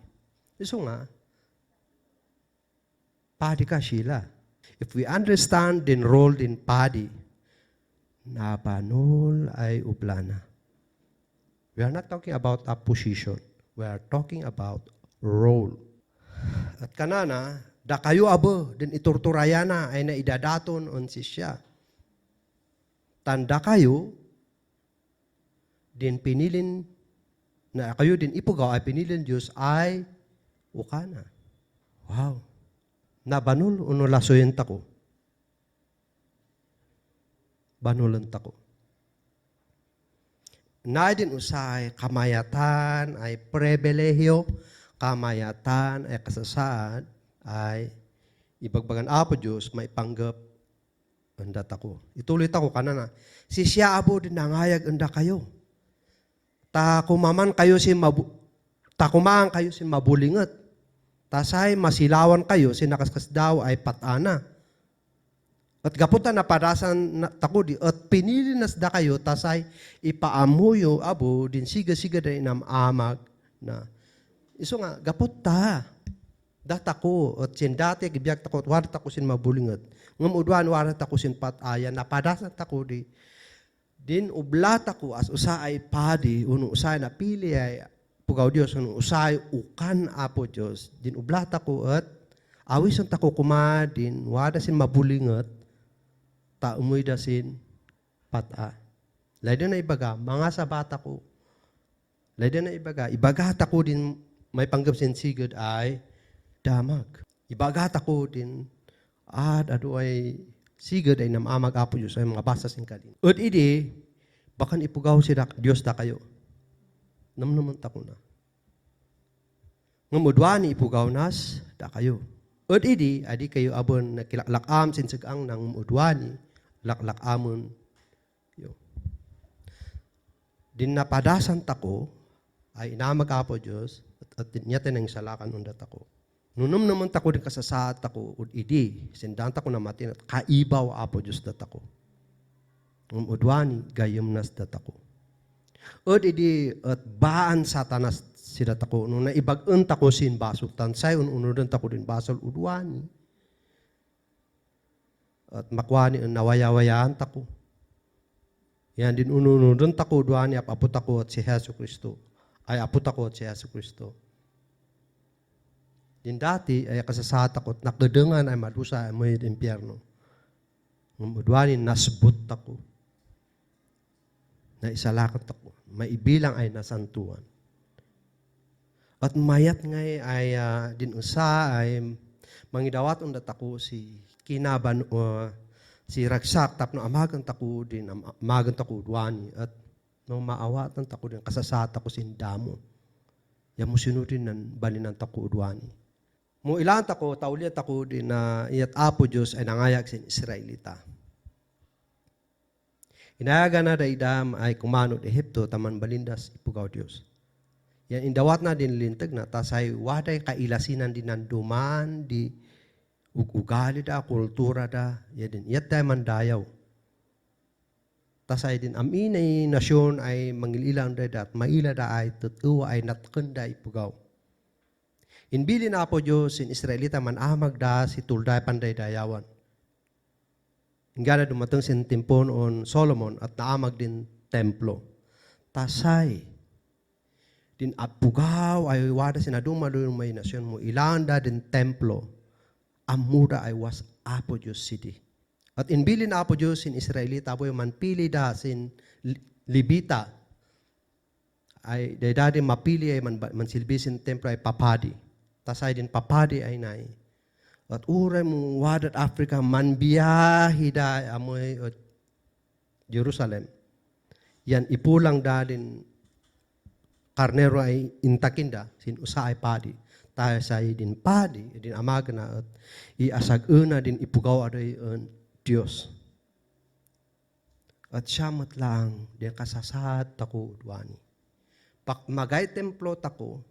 So nga, padi ka sila. If we understand din role din padi, na banol ay ublana. We are not talking about a position. We are talking about role. At kanana, da kayo abo, din iturturayana ay naidadaton on siya. Tanda kayo, din pinilin, na kayo din ipugaw ay pinilin Diyos ay ukana. Wow. Nabanul uno lasoyen tako. Banulan tako. Na din usay kamayatan ay pribilehiyo, kamayatan ay kasasaad ay ibagbagan apo Diyos may panggap anda tako. Ituloy tako kanana. Si siya abo din nangayag anda kayo. Ta kumaman kayo kayo sin mabulingat. Tasay masilawan kayo sin nakaskas daw ay patana. At gaputan na padasan na tako di at pinilinas da kayo tasay ipaamuyo abo din siga-siga da inamamag na iso nga gapot ta data ko at sin dati gibiyag tako at warta ko sin mabulingat ngam udwan warta ko sin pataya na padasan tako di din ublata ko as usa ay padi uno usay na pili ay pugaw Dios uno usay ukan apo Dios din ublata ko at awisan tako kuma din wada sin mabulingat ta umuy dasin pata. Lain na ibaga, mga sabata ko. Lain na ibaga ko din may panggap sin sigod ay damag. Ibaga ko din ado ay sigod ay namamag apo Diyos ay mga basa sin kalin. At idi, bakan ipugaw si Diyos da kayo. Namnaman tako na. Ngamudwani ipugaw nas da kayo. At idi, adi kayo abon nakilaklakam sin sagang ng udwani, laklak-amon. Din napadasan tako, ay inamag apo Diyos, at niyatin ang salakan undat ako. Nunum naman tako din kasasaat ako, idi, sindan tako na matin, at kaibaw apo Diyos dat ako. Udwani, gayam nas dat ako. At idi, at baan satanas sidat ako, nung naibag-un tako sin basok, tansay unudan tako din basol, udwani. At makwani ang nawaya-wayaan tako. Yan din ununudon tako duani apot ako at si Hesu Kristo. Ay apot ako at si Hesu Kristo. Din dati ay kasasat ako at nakadengan ay madusa ay may impyerno. Duani nasbut tako. Na isalakat ako. May ibilang ay nasantuan. At mayat ngay ay din usa ay mangidawat undat ako si kinaban si ragsak tapno amagan tako din amagan tako duani at no maawatan tako din kasasata ko sin damo ya mo sinudin nan balinan tako duani mo ilan tako tauliat tako din na iyat apo Dios ay nangayag sin Israelita inayaga na da idam ay kumano de Ehipto taman balindas ipugaw Dios yan indawat na din lintag na tasay waday kailasinan din nan duman di ugali da, kultura da, yan yat tayo mandayaw. Tasay din, amin ay nasyon ay mangilang da at maila da ay tutuwa ay natkanda ipugaw. Inbili na po Diyos, in Israelita man amag da, si tulday panday dayawan. Hingga na dumatang sin timpon on Solomon at naamag din templo. Tasay, din apugaw ay wada sinaduma doon may nasyon mo, ilanda din templo. Amura ay was apo Diyos city. At inbili na apo Diyos sin Israelita po yung manpili da sin Libita. Ay dahil mapili ay mansilbi sin templo ay papadi. tasay din papadi ay nay. At uray mo wadat Africa man biyahi da amoy at Jerusalem. Yan ipulang da din karnero ay intakinda sin usa ay padi. Tayo sa din padi din amaga na at iasag-una din ipugaw aday Dios. At siya matlang din kasasad tako udwani. Pak magay templo tako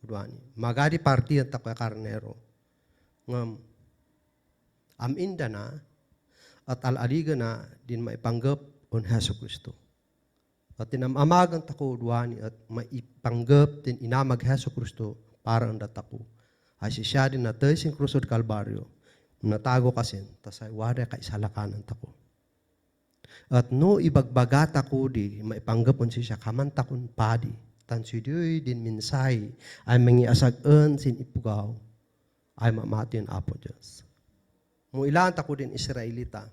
udwani. Magadi partiyan tako karnero. Ngam aminda na at alaliga na din maipanggap on Hesus Kristo. At tinamamagan tako udwani at maipanggap din inamag Hesus Kristo para ang datako. Ay siya din na tayo sin krusod Kalbaryo. Natago kasin, tasay wada ka isalakanan tako. At no ibagbagata ko di, maipanggapon siya, kamantakon padi. Tan sidiyoy din minsay, ay mangiasag-en sin ipugaw, ay mamati ang Apo Diyos. Mo ilan tako din Israelita,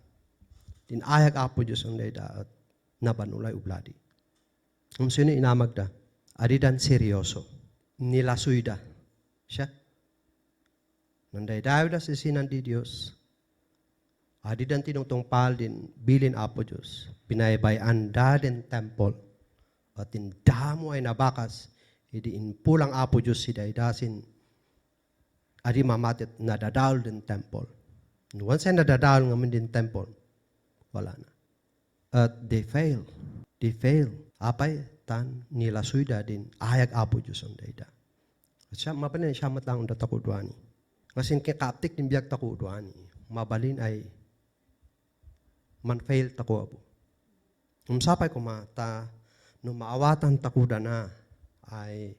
din ayag Apo Diyos ang dayda at nabanulay ubladi. Kung sino inamag da, adidan seryoso, nilasuy da siya. Nanday daw da si sinan di Diyos, adidan tinutungpal din bilin Apo Diyos, pinaybayan da din temple, at indamo ay nabakas, hindi inpulang Apo Diyos si daydasin, adi mamatit nadadal din temple. Once ay nadadal ngamin din temple, wala na. At they fail. They fail. Apay, tan nila suyda din, ayag Apo Diyos ang dayda. At siya, mapanin siya matang undat ako duwani. Kasi kakaptik din biyak tako duwani. Mabalin ay man-fail tako abo. Umsapay ko mata, no maawatan tako na ay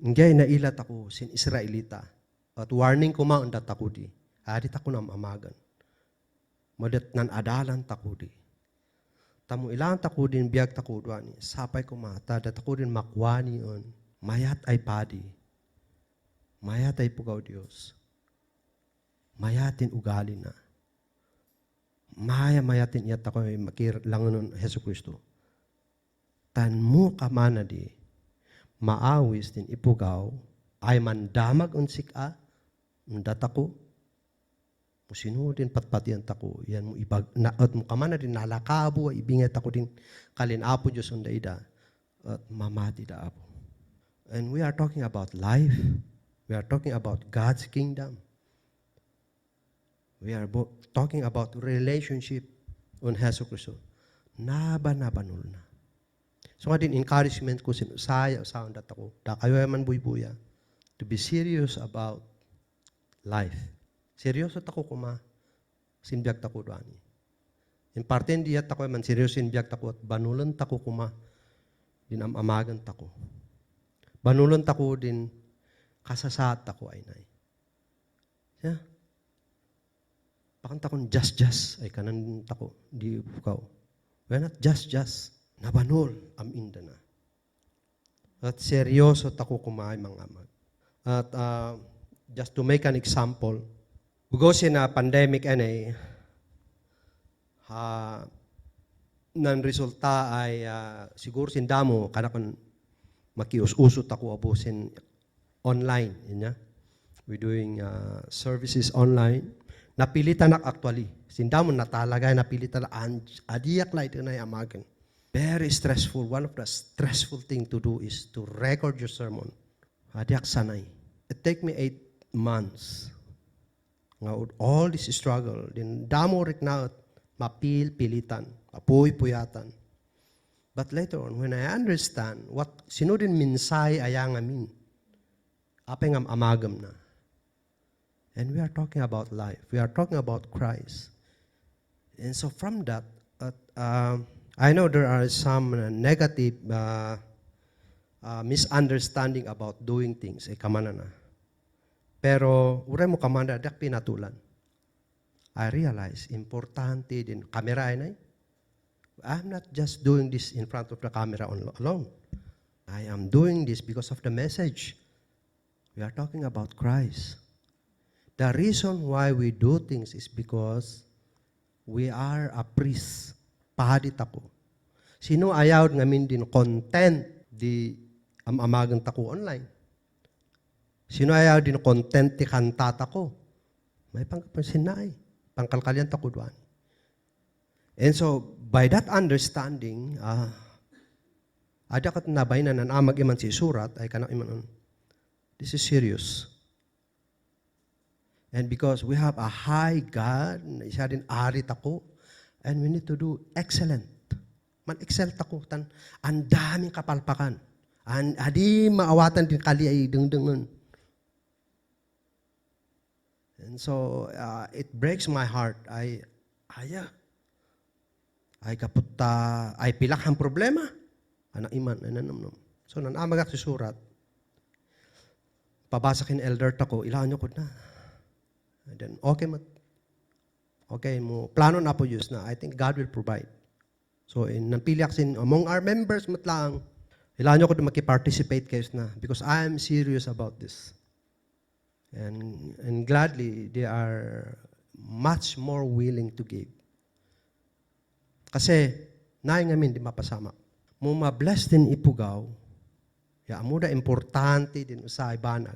ngay na ilat ako sin Israelita. At warning ko maundat tako di. Adit ako na mamagan. Madat nan adalan tako di. Tamo ilang tako din biyak tako duwani. Sapay ko mata, dat ako din makwani on. Mayat ay padi. Mayat ay pugaw Diyos. Mayatin ugali na. Mayatin iyat ako ay makilangan ng Hesus Kristo. Tan mo kamana di, maawis din ipugaw, ay mandamag unsik a, datako, musino din patpatian tako, yan mo ibag, at mo kamana din nalakabo, ibingat ako din kalin Apo Diyos ang daida, at mamati da Apo. And we are talking about life. We are talking about God's kingdom. We are talking about relationship on Hesus Kristo. Nabanul na. So nga din encouragement ko sinusaya usahan dat ako. Da kayo man buy-buya to be serious about life. Seryoso tako kuma sinbiag tako doani. In parte hindi at ako man seryoso sinbiag tako at banulan tako kuma din amagan tako. Banulan tako din kasasat tako ay nay. Yeah. Pakanta kong just, ay kanan tako, di bukaw. We're not just, nabanol, aminda na. At seryoso tako kumay mga amag. At just to make an example, bugosin na pandemic anay, nan resulta ay siguro sindamo, kanakon makius-usot ako abusin online. Yun, we're doing services online. Napilitan actually. Sindamon na talaga napilitan adiyak la ito na amagan. Very stressful. One of the stressful thing to do is to record your sermon. Adiyak sanay. It take me 8 months. All this struggle. Din damo rik na pilitan. Apuy-puyatan. But later on, when I understand what sino din minsay ayang amin, apay ngam amagam na. And we are talking about life. We are talking about Christ. And so from that, I know there are some negative misunderstanding about doing things. Kamana na. Pero, uray mo kamana, dak pinatulan. I realize, importante din. Kamera ay nay. I'm not just doing this in front of the camera alone. I am doing this because of the message. We are talking about Christ. The reason why we do things is because we are a priest. Pahadit ako. Sino ayaw ngamin din content di amagan tako online? Sino ayaw din content ti kantata ko? May pangkapansin na ay. Pangkalkalyan ta ko doon. And so, by that understanding, ada kat nabay na nanamag iman si surat, ay kanak iman, this is serious. And because we have a high God, na isa din arit ako, and we need to do excellent. Man-excel tako, ang daming kapalpakan. Adi maawatan din kali ay dengdengan. And so, it breaks my heart. Ay kaputa, ay pilak ang problema. Anak iman, ay nanamnom. So, nanamagak si surat. Pabasakin elder tako, ilaan nyo ko na. And then, okay mo, plano na po yus na. I think God will provide. So, nanpiliak sin, among our members, matlaang, ilaan nyo ko na makiparticipate kayo na. Because I am serious about this. And gladly, they are much more willing to give. Kasi, naing amin di mapasama. Mo ma-bless din ipugaw, ya muda importante din sa ibanag.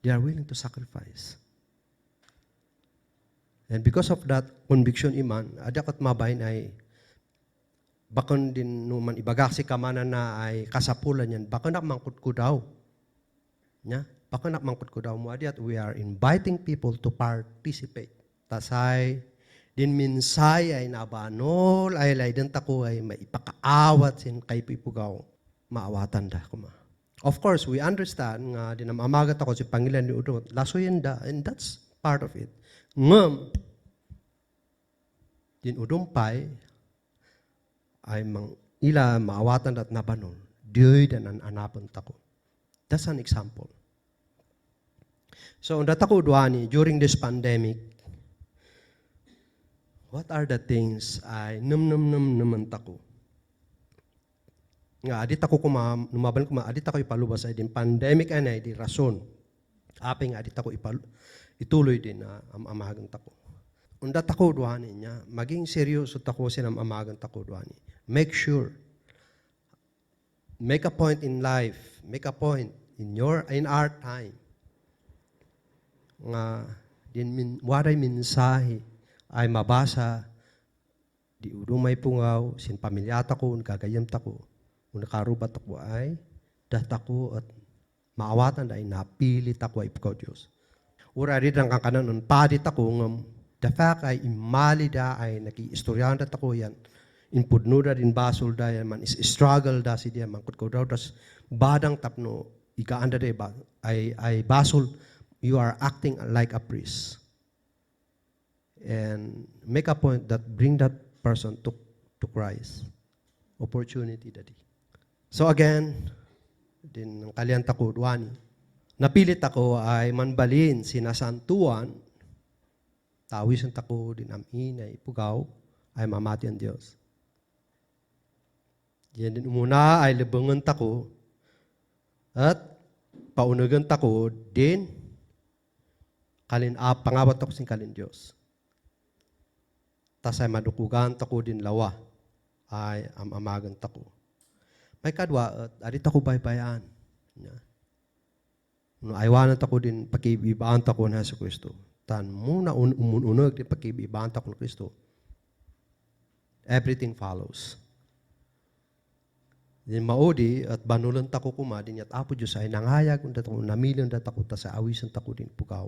They are willing to sacrifice. And because of that conviction iman, adakat mabayin ay bakon din numan ibagak si kamanan na ay kasapulan yan, bakon na mangkut ko daw. Nya? Bakon na mangkut ko daw mo adiat, we are inviting people to participate. Tasay, din minsay ay nabanol, ay laydan tako ay maipakaawat sin kay pipugaw. Maawatan da kuma. Of course, we understand nga din amagat ako si Pangilan ni Udot. Lasoyan da, and that's part of it. Ngam, din udumpay ay ila maawatan at nabanol. Diyoy dan anapan tako. That's an example. So, that ako duani, during this pandemic, what are the things ay naman tako? Nga, adit ako numaban adit ako ipalubas ay din pandemic ay di rason. Aping adit ako ituloy din na amahagang tako. Unda tako duani niya, maging seryoso tako sinam amahagang tako duani. Make sure, make a point in life, make a point in our time. Nga, waray minsahe ay mabasa, di udong may pungaw, sin pamilyata ko, gagayam tako, nakarubat ako ay, datako at maawatan ay napilit ako ay ipakaw Diyos. Urari lang kang kanan, padit ako, the fact ay imali da ay naki-istoryahan dat ako yan, inpudno da din basol da yan, man is struggle da si diyan, mangkut ko daw, das badang tapno, ikaanda da ay basol, you are acting like a priest. And make a point that bring that person to Christ. Opportunity dadi. So again, din kalian tako duani. Napilit ako ay manbalin sinasantuan. Tawis ang tako din amin ay pugaw ay mamati ang Diyos. Yan din umuna ay lebangan tako at paunagan tako din pangawat ako sin kalin Diyos. Tas ay madukugan tako din lawa ay amagan tako. May kadwa at adit ako baybayan. No aywanan tako din pakibibaan tako na sa Kristo. Tan muna umununag din pakibibaan tako ng Kristo. Everything follows. Din maudi at banulan tako kuma din at apo Diyos ay nangayag unda tako namilon da tako ta sa awisan tako din pukaw.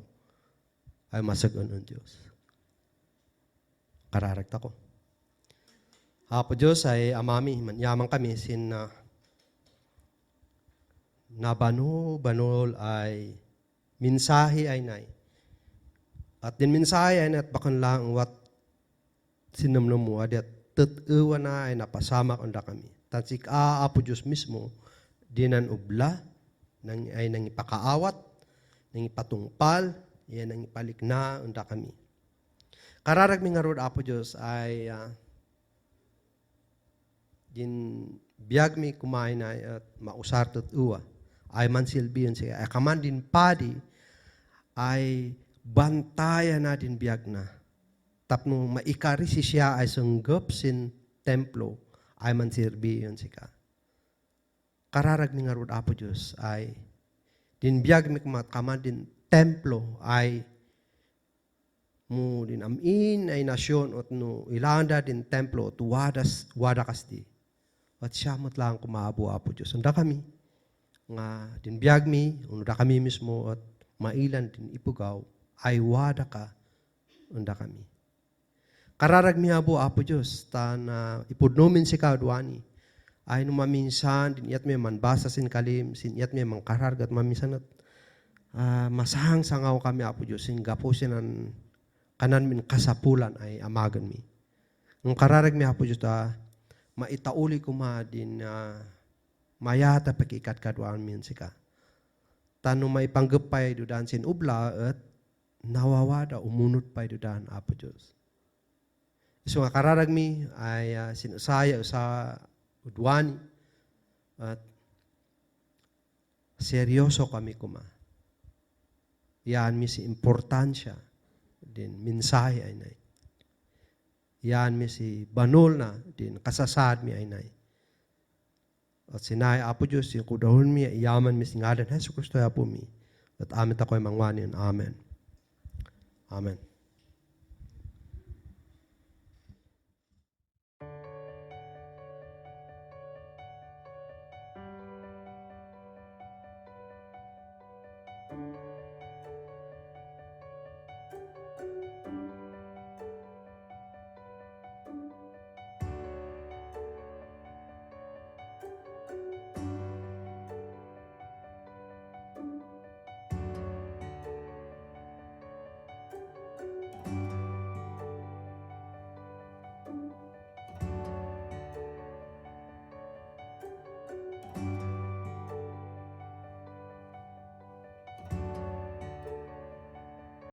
Ay masagon ang Diyos. Kararagta ko. Apo Diyos ay amami, manyamang kami sin banol ay minsahe ay nay. At din minsahe ay at bakan lang what sinamnam mo at tatuwa na ay napasama kanda kami. Tansik Apo Diyos mismo, dinan ubla, ay nang ipakaawat, nang ipatungpal, yan ang ipalik na unda kami. Kararag mi nga rod Apo Diyos ay din biyag mi kumain ay at mausar tot uwa ay mansilbiyon siya. Ay kaman din padi ay bantayan na din biyag na. Tapno maikarisi siya ay sunggap sin templo ay mansilbiyon siya. Kararag mi nga rod Apo Diyos ay din biyag mi kama din templo ay mo din amin ay nasyon ot no ilanda din templo ot wada kasdi. At siya lang kumaabu-apo Diyos. Unda kami nga din biyag mi, unda kami mismo at mailan din ipugaw ay wada ka unda kami. Kararag mi abu-apo Diyos tan ipudnomin si kadwani ay numaminsan din iyat mi manbasa sin kalim, sin iyat mi mangkararag at maminsan at masahang sangaw kami apo Diyos sin gapo sinan kanan min kasapulan ay amagan mi. Nung kararag mi apo Diyos maitauli ko din mayata pakikat kadwaan min sika. Tano may panggapay dudan sin ubla at nawawada umunot pay dudan apo Diyos. So nga kararag mi ay sinusaya sa udwani at seryoso kami kuma. Yan mi si importansya din mensahe ay nay. Yan mi si banol na din kasasad mi ay nay. At sinay apo Diyos yung kudahon mi iyaman mi singalan Hesus Kristo apo mi. At amin tako'y mangwanin. Amen. Amen.